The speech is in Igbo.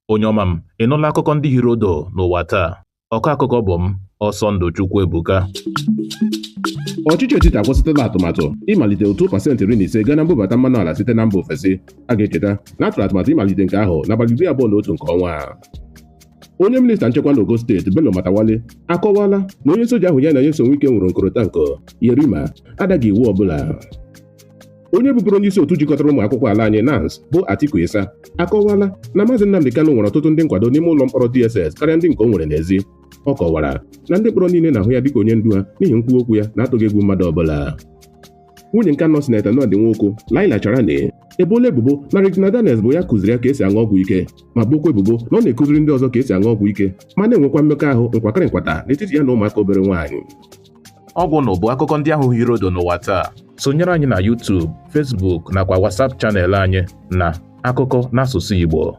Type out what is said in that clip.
Onye ọma m, ị nụla akụkọ ndị hiri odo n'ụwa taa? Ọkọ akụkọ bụ m, Ọsọndụ Chukwuebuka. Ọchịchị etiti akwụsịtụla atụmatụ ịmalite ụtụ pasentị 15 gaa na mbubata mmanụ ala site na mba ofesi. A ga-echeta na atụrụ atụmatụ ịmalite nke ahụ n'abalị 21 nke ọnwa a. Onye minista nchekwa n'Ogo steeti, Bello Matawalle, akọwala na onye soja ahụ ya na Nyesom Wike nwụrụ nkorotanko Yerima adaghị iwu ọbụla. Onye bụbụrụ onye isi otu jikọtara ụmụ akwụkwọ ala anyị, NANS, bụ Atiku Isa, akọwala na Maazị Nnamdi Kanu nwere ọtụtụ ndị nkwado n'ime ụlọ mkpọrọ DSS karịa ndị nke o nwere n'ezi. Ọ kọwara na ndị mkpọrọ niile na-ahụ ya dịka onye ndu ha n'ihi nkwuwa okwu ya na-atụghị egwu mmadụ ọbụla. Nwunye nke anọ Sinetọ Nnamdi Nwoko, Laila Charani, eboola ebubo na Regina Daniels bụ ya kụziri ya ka esi aṅụ ọgwụ ike, ma bokwa ebubo na ọ na-ekụziri ndị ọzọ ka esi aṅụ ọgwụ ike ma na-enwekwa mmekọahụ nkwakịrị nkwata n'etiti ya na ụmụaka obere nwaanyị. Ọ gwụnụ bụ akụkọ ndị ahụ hiri odo n'ụwa taa. Sonyere anyị na YouTube, Facebook nakwa WhatsApp channel anyị na Akụkọ n'Asụsụ Igbo.